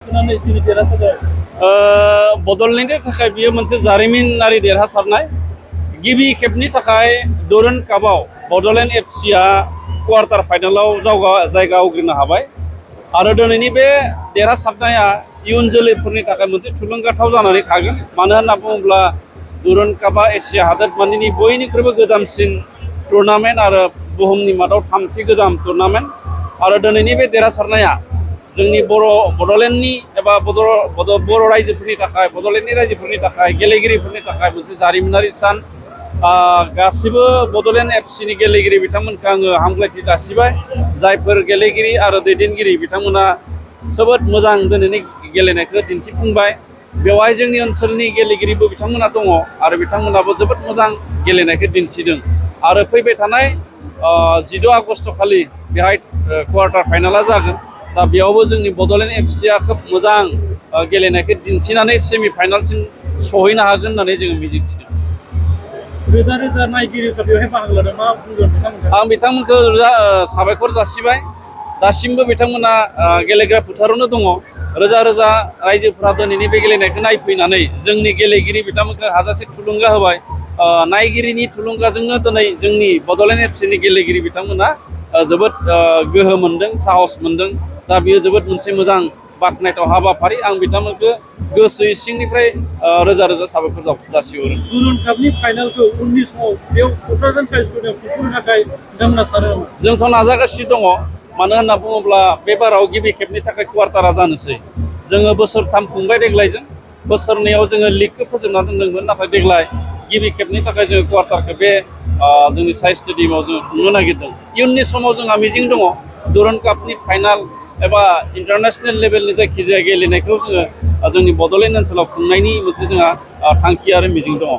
सुनानै दिनै देरहासारबाय। बड'लेण्डनि थाखाय बियो मोनसे जारिमिनारि देरहासारनाय। गिबि खेबनि थाखाय डुरान्ड कापआव बड'लेण्ड एफसिआ क्वार्टार फाइनालाव जायगा आवग्रिनो हाबाय आरो दिनैनि बे देरहासारनाया इयुन जोलैफोरनि थाखाय मोनसे थुलुंगाथाव जानानै थागोन। मानो होनना बुङोब्ला डुरान्ड कापआ एसिया हादोरमानि बयनिख्रुइबो गोजामसिन टुर्नामेन्ट आरो बुहुमनि मादाव थामथि गोजाम टुर्नामेन्ट आरो दिनैनि बे देरहासारनाया जोंनि बड'लेण्डनि एबा बर' रायजोफोरनि थाखाय बड'लेण्डनि रायजोफोरनि थाखाय गेलेगिरिफोरनि थाखाय मोनसे जारिमिनारि सान। गासिबो बड'लेण्ड एफसिनि गेलेगिरि बिथांमोनखौ आङो हामलायथि जासिबाय। जायफोर गेलेगिरि आरो दैदेनगिरि बिथांमोना जोबोद मोजां दिनैनि गेलेनायखौ दिन्थिफुंबाय। बेवहाय जोंनि ओनसोलनि गेलेगिरिबो बिथांमोना दङ आरो बिथांमोनाबो जोबोद मोजां गेलेनायखौ दिन्थिदों आरो फैबाय थानाय 16 आगस्ट खालि बेहाय क्वार्टार फाइनाला जागोन। दा बेयावबो जोंनि बड'लेण्ड एफसिआ खोब मोजां गेलेनायखौ दिन्थिनानै सेमि फाइनालसिम सहैनो हागोन होननानै जोङो मिजिंथिदों। रोजा रोजा नायगिरिफ्रा बेवहाय बाहागो लादों, मा बुंगोन बिथांमोनखौ? आं बिथांमोनखौ साबायखर जासिबाय। दासिमबो बिथांमोना गेलेग्रा फोथारावनो दङ। रोजा रोजा रायजोफोरा दिनैनि बे गेलेनायखौ नायफैनानै जोंनि गेलेगिरि बिथांमोनखौ हाजासे थुलुंगा होबाय। नायगिरिनि थुलुंगाजोंनो दिनै जोंनि बड'लेण्ड एफसिनि गेलेगिरि बिथांमोना जोबोद गोहो मोनदों, साहस मोनदों। दा बियो जोबोद मोनसे मोजां बाख्नायथाव हाबाफारि। आं बिथांमोनखौ गोसो सिंनिफ्राय रोजा रोजा साबायखर जासिहरो। डुरान्ड कापनि फाइनालखौ उननि समाव बेयाव क'क्राझार साइ स्टेडियाम खुंफुंनो थाखाय नोंथांमोना सानो? जोंथ' नाजागासिनो दङ। मानो होनना बुङोब्ला बे बाराव गिबि खेबनि थाखाय क्वार्टारा जानोसै। जोङो बोसोरथाम खुंबाय देग्लायजों। बोसोरनैयाव जोङो लिगखौ फोजोबना दोनदोंमोन, नाथाय देग्लाय गिबि खेबनि थाखाय जोङो क्वार्टारखौ बे जोंनि साइ स्टेडियामाव जोङो खुंनो नागिरदों। इयुननि समाव जोंहा मिजिं दङ डुरान्ड कापनि फाइनाल एबा इन्टारनेसनेल लेभेलनि जायखिजाया गेलेनायखौ जोङो जोंनि बड'लेण्ड ओनसोलाव खुंनायनि मोनसे जोंहा थांखि आरो मिजिं दङ।